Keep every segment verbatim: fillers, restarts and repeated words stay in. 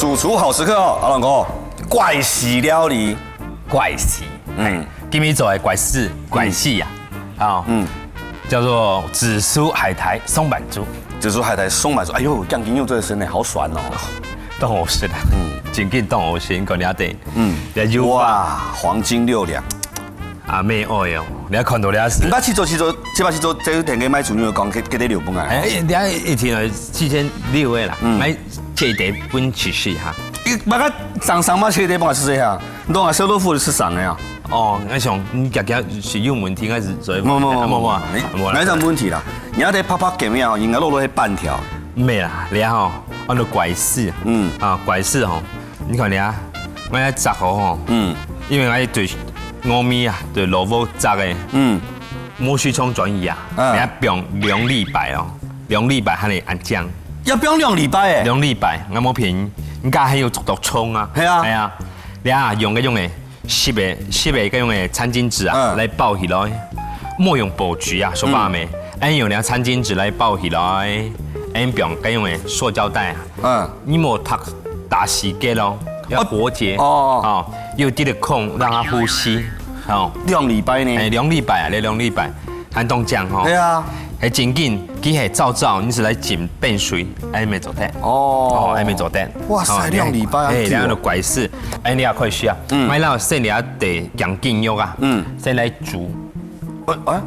主廚好食客哦，阿龍哥，怪喜料理。怪喜，嗯，今日做个怪事，怪喜啊，啊，嗯，叫做紫苏海苔松板猪。紫苏海苔松板猪，哎呦，醬油又最深呢，好酸哦。当好食啊，嗯，真紧当好食，你看你阿弟，嗯，也有哇，黄金六两。阿妹哦哟，你要看到了是？你捌去做去做，去捌去做，这个店个卖猪肉讲，给给你留分啊。哎，你看一天有七千六个啦，嗯，买这一点分其实哈。你那个长长嘛，切一点分是这样，你懂啊？小豆腐是长的啊。哦，那想你家家是有问题还是所以？没没没没没，没啦，没啥问题啦。你要得啪啪给面哦，应该落落去半条。没啦，你看吼，按照拐式，嗯啊，拐式吼，你看你啊，我要炸好吼，嗯，因为我对糯米啊，对萝卜炸的，嗯，模式冲转移啊，嗯，你要放两礼拜哦，两礼拜还能安酱。要放两礼拜哎。两礼拜，我没便宜，你家还有足多冲啊？系啊，系啊，你啊用个用个，湿个湿个个用个餐巾纸啊，嗯，来包起来，莫用报纸啊，手把没，嗯，哎用那餐巾纸来包起来，哎用个用个塑胶袋啊，嗯，你莫打打死结咯，要活结哦，哦，有点的空让它呼吸，哦，两礼拜呢？哎，两礼拜啊，你两礼拜。 还当讲吼。对啊。还真紧，佢系燥燥，你是来浸冰水，还没做得。哦，还没做得。哇塞，哦，两礼拜啊，哎，久哦。两个怪事，哎，你也可以试啊。嗯，买了先你要得养金肉啊，嗯，先来煮。哎哎，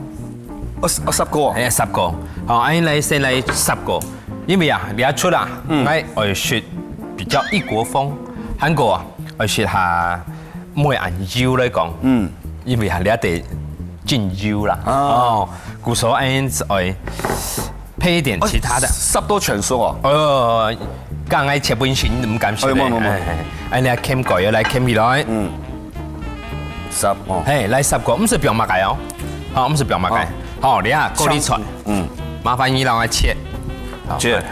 我我十个。哎，十个，好，哎，来先来十个，因为啊，你要出啊，嗯，来爱食比较一国风，韩国啊，爱食下。 毋會恁油來講，嗯，因為啊，你得真油啦，哦，故所恁樣愛配一點其他的。十都全熟哦。呃，剛才切本身毋敢食的，哎，無無無，哎，哎，哎，你看蓋要來看起來，嗯，十哦，嘿，來十个，毋使放麼个哦，好，毋使放麼个，好，你啊，高麗菜，嗯，麻煩你讓我切，好，切，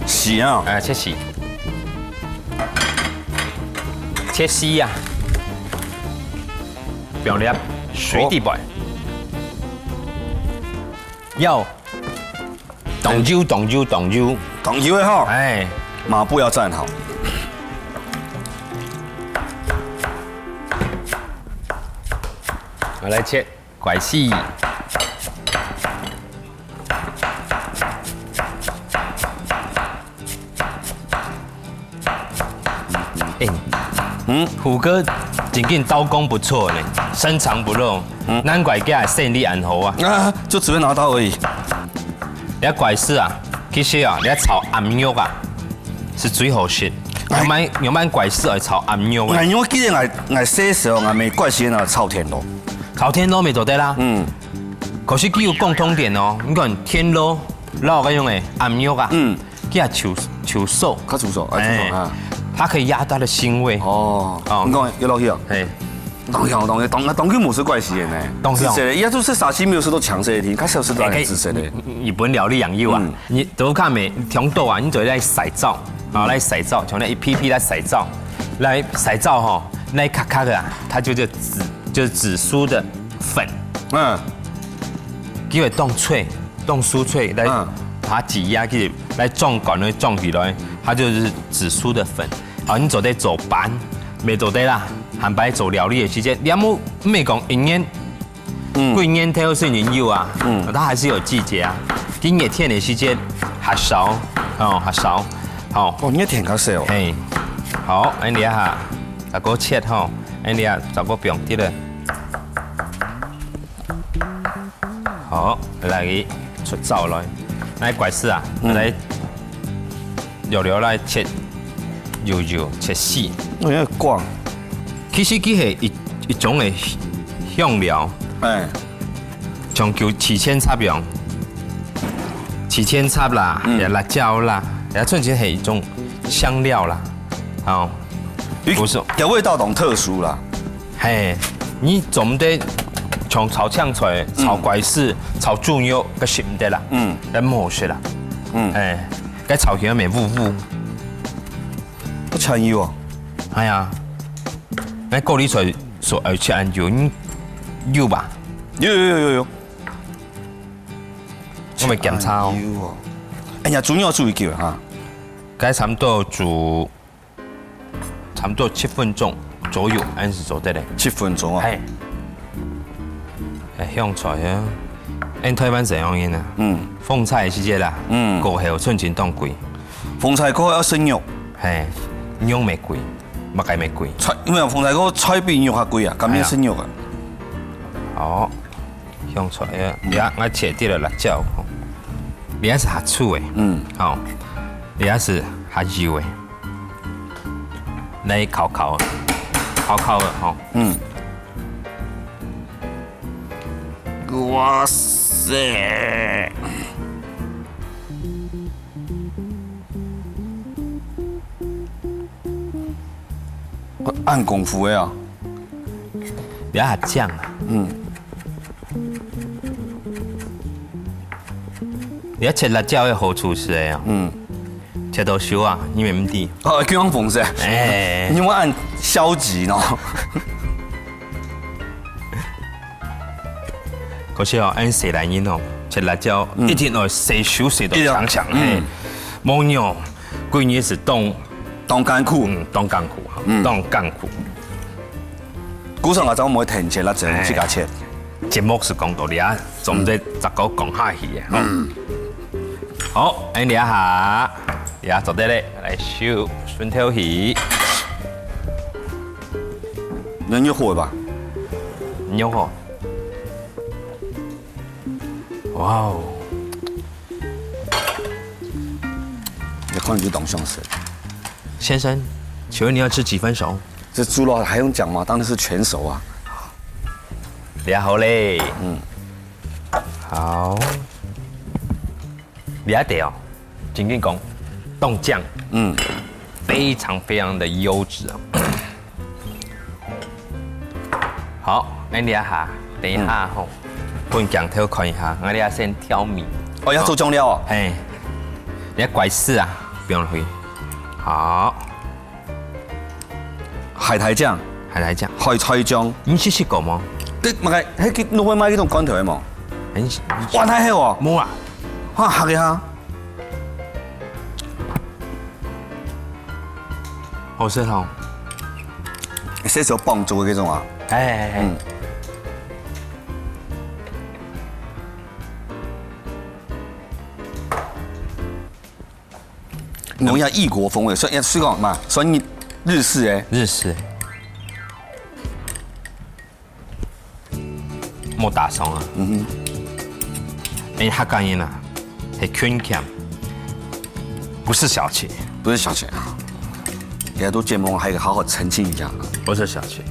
細啊，哎，切細。 切絲啊，放入水底背。要當油，當油，當油。當油个吼，哎，馬步要站好。我來切。 怪死。哎，嗯，虎哥真正刀工不錯呢，深藏不露，嗯，難怪佢个生意恁好啊。啊，就只會拿刀而已。你个怪事啊，其實啊，你个炒鴨肉啊，是最好食。哎，有蠻有蠻怪事愛炒鴨肉啊。哎，我記得𠊎𠊎細時候，𠊎每怪時間啊炒田螺。 朝天肉乜做得啦。嗯，可是佢有共通點哦。你看田螺，然後該用个鴨肉啊，嗯，佢也求求瘦，較求瘦，啊，求瘦啊。它可以壓它的腥味。哦，哦，你講有落去哦。嘿，當香當香，當當佢無係怪死人呢。當香，紫色的，也就是沙西沒有食到強色的，較少食到紫色的。日本料理也有啊，你都看沒？紅豆啊，你做得來曬燥，啊，來曬燥，從那一批批來曬燥，來曬燥吼，那一卡卡的啊，它就叫紫 就是紫蘇的粉，嗯，佢會當碎，當酥脆，來把它擠壓去，來撞乾，來撞起來，它就是紫蘇的粉。好，你做得做粄，乜做得啦，還擺做料理个時節，你也無毋係講一年，嗯，過年頭雖然有啊，嗯，它還是有季節啊。今年天个時節還少，哦，還少，好。哦，你个田較少哦。嘿，好，恁樣哈，再過切吼，恁樣再過放啲了。 好，來出燥來，來怪事啊，嗯，來，略略來切，幼幼切細。哎呀，廣。其實佢係一一種个香料，哎，像叫七千插樣，七千插啦，嗯，也辣椒啦，也算起係一種香料啦，哦，不是，个味道當特殊啦。 嘿，你做毋得像炒青菜、炒怪事、炒豬肉，該食毋得啦，嗯，該毋好食啦，嗯，哎，該炒起來乜烏烏。不全有哦。哎呀，該高麗菜所愛切恁久，你有吧？有有有有有。我們檢查哦。有哦。哎呀，豬肉注意叫哈。該差不多煮差不多七分鐘左右，恁樣就做得了。七分鐘啊？係。欸，香菜啊，恁台灣係恁樣啊。嗯。風搓个時節啦，嗯。過後純正當貴。風搓過後愛食肉。係，肉乜貴，麼个乜貴。菜，因為風搓過後菜比肉較貴啊，甘願食肉啊。係啊。好，香菜啊，這下𠊎切滴仔辣椒，這下係下粗个，嗯。好，這下係下幼个。 來烤烤，烤烤个吼。嗯。哇塞！恁功夫个啊。你愛醬啊。嗯。 你愛切辣椒个好處係个啊，嗯。切到熟啊，你乜毋知。哦，叫人紅色。欸。你莫恁消極喏。可是哦，恁細个人哦，切辣椒，嗯。一定愛洗手洗到一定要，強強，嗯。欸，無哦，歸日係當當艱苦。嗯，當艱苦，嗯。當艱苦。 故所𠊎就毋會跈切辣椒，欸。自家切。節目係講到這，總得再過講下去个，吼。嗯。好，恁這下，這做得了，來收，順頭去。恁有火吧？有火。哇哦！你看就當享受。先生，請問你要吃幾分熟？ 這豬肉還用講嗎？當然是全熟啊。這下好咧。嗯。好。這下哦，正經講，當靚。嗯。非常非常的優質啊。好，恁這下，等一下吼，嗯。分鏡頭看一下，𠊎這下先調味。哦，要做醬料哦。係，這下該絲啊，放落去。好。 海苔醬。海苔醬。海苔醬。你試食過無？對，麼个，該个路邊賣該種罐頭个無？很，哇，太好哦。無啊。哇，好个哈。好食吼。係有幫助个該種啊。欸欸欸。嗯。 弄一下異國風味，所以，所以講嘛，算日，日式欸。日式欸。莫打爽啊。嗯哼。因為客家人啊，係勤儉，不是小氣。不是小氣啊。人家都節目還有一個好好澄清一下。不是小氣。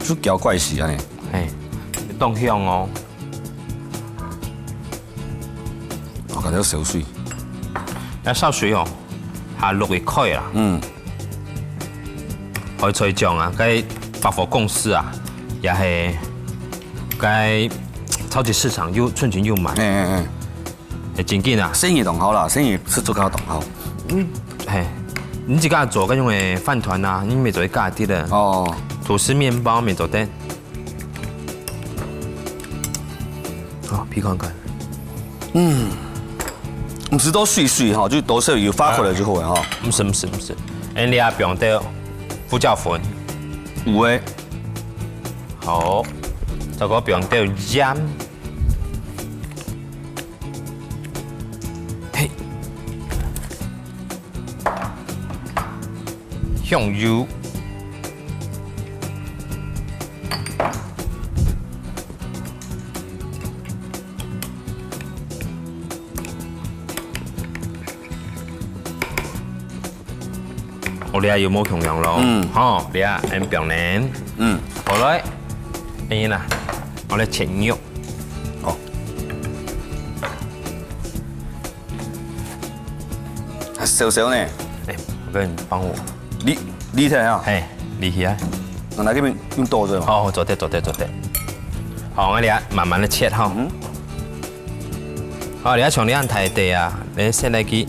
就搞怪事啊你。係，當香哦。 我感覺燒水。愛燒水哦，下落去開啦。嗯。海菜醬啊，該百貨公司啊，也係該超級市場有，純正有賣。欸欸欸。係真緊啊。生意當好啦，生意係做到當好。嗯，係，你自家做該種个飯糰啊，你乜做得加啲个。哦。吐司麵包乜做得。 哦，鼻看看。嗯，毋使多水水哈，就多少有發出來就好了哈。毋使，毋使，毋使。恁這下放兜胡椒粉。有欸。好，再過放兜鹽。嘿。 香油。好，這下有無共樣咯？嗯。好，這下恁放呢。嗯。好來，恁樣啦，𠊎來切肉。哦。 還燒燒呢。欸，我跟你幫我。你，你睇啊。嘿，你起來。我拿這邊用刀子嘛。哦，做得，做得，做得。好，我這下慢慢的切哈。嗯。好，你愛像你恁大塊啊，你先來去，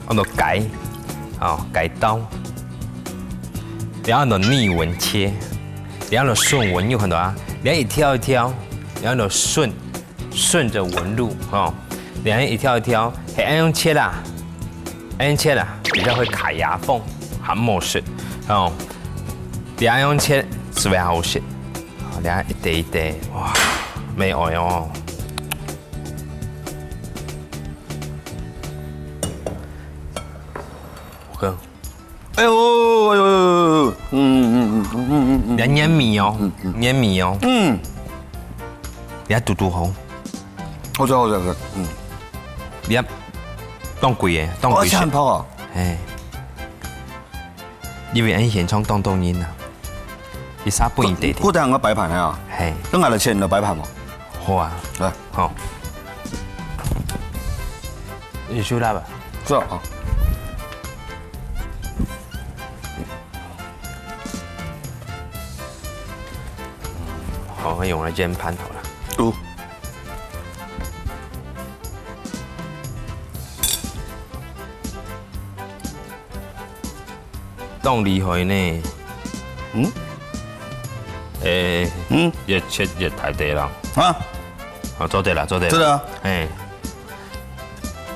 按到改，哦，改刀。你按到逆紋切，你按到順紋，你有看到啊？你愛一條一條，你按到順，順著紋路，吼。你愛一條一條，係恁樣切啦。恁樣切啊，比較會卡牙縫，還無食。哦，這樣切是會好食。這樣一垤一垤，哇，美味哦。我看，哎呦，哎呦，哎呦，哎呦，嗯嗯嗯嗯嗯嗯，你要黏米哦，嗯嗯黏米哦，嗯，你要嘟嘟紅，好吃好吃好吃，嗯，你要當貴耶，当贵些，哦，而且很薄哦，嘿。 因為恁現場當多人啊，一下分佢哋。不但我擺盤啊，嘿，等下來切你來擺盤無？好啊，來，好，你收啦吧。是啊，好。好，用來煎盤好了。有。 當厲害呢。嗯？誒，嗯？越切越大垤啦。啊？啊，做得啦，做得啦。真的啊？誒，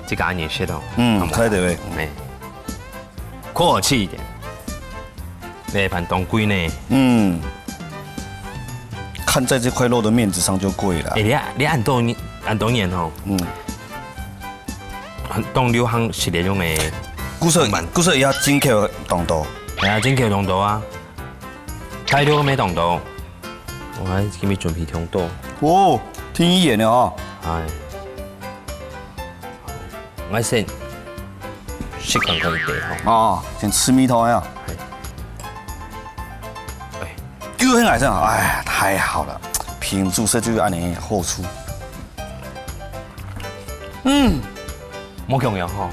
這个恁樣食哦。嗯，好無？大垤。誒，客氣一點。這盤當貴呢。嗯。看在這塊肉的面子上就貴了。誒，你恁，你恁多年，恁多年吼。嗯。 當流行食這種个。故所，故所也進口當多。係啊，進口當多啊。大陸乜當多。𠊎今日準備當多。哦，聽醫院的哦。哎。𠊎先食看看佢吼。哦，先試味道呀。哎。就很好吃啊，哎，太好了，品質實在就恁樣好處。 嗯，無共樣吼。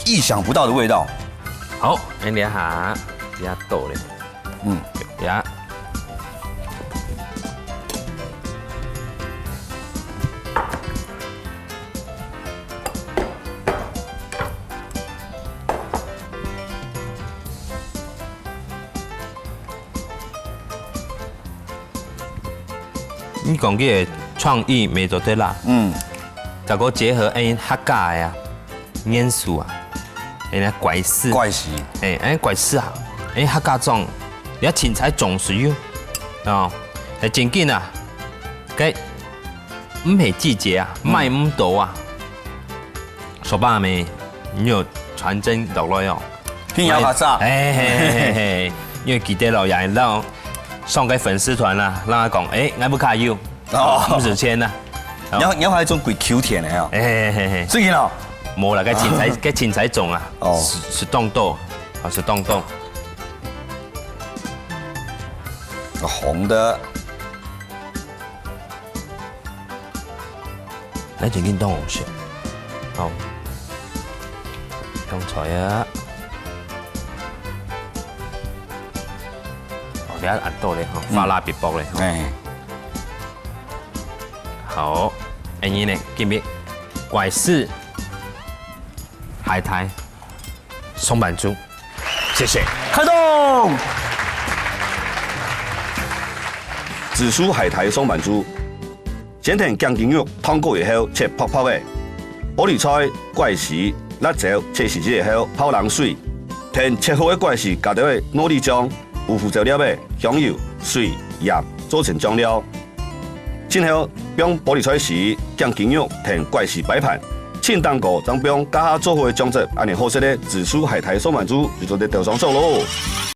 意想不到的味道。好，恁樣下，這下倒咧。嗯，這下。你講這个創意無錯个啦。嗯。再過結合𠊎客家个啊，元素啊，𠊎个怪事。怪事。誒，𠊎怪事啊，𠊎客家粽，你看凊彩粽就有，哦，誒，正經啊，該毋係季節啊，嗯。買毋到啊。 手把妹，你有傳真落來哦。天涯海角。嘿嘿嘿嘿，因為記得咯，也讓送給粉絲團啦，讓他講，誒，𠊎屋下有，哦。毋使錢啦。你要，你要還做鬼Q甜的哦。嘿嘿嘿嘿。是的哦。無啦，該凊彩，該凊彩粽啊，哦。係，係當多，啊，係當多。紅的。 來，正經當好食。好，香菜啊。哦，你看恁多咧吼，嗯。花蠟筆薄咧吼。哎。好，恁樣呢，今日怪事、海苔、 松板豬。謝謝。開動！紫蘇海苔松板豬，先同頸筋肉燙過以後切薄薄仔，玻璃菜、怪事、辣椒切細細以後泡冷水，同切好个怪事加兜仔糯米漿、烏胡椒粒仔、香油、水、鹽做成醬料。 盡後，放玻璃菜絲、頸筋肉同怪事擺盤，盡頂高正放加下做好个醬汁，恁樣好食个紫蘇海苔松板豬就做得上桌囉。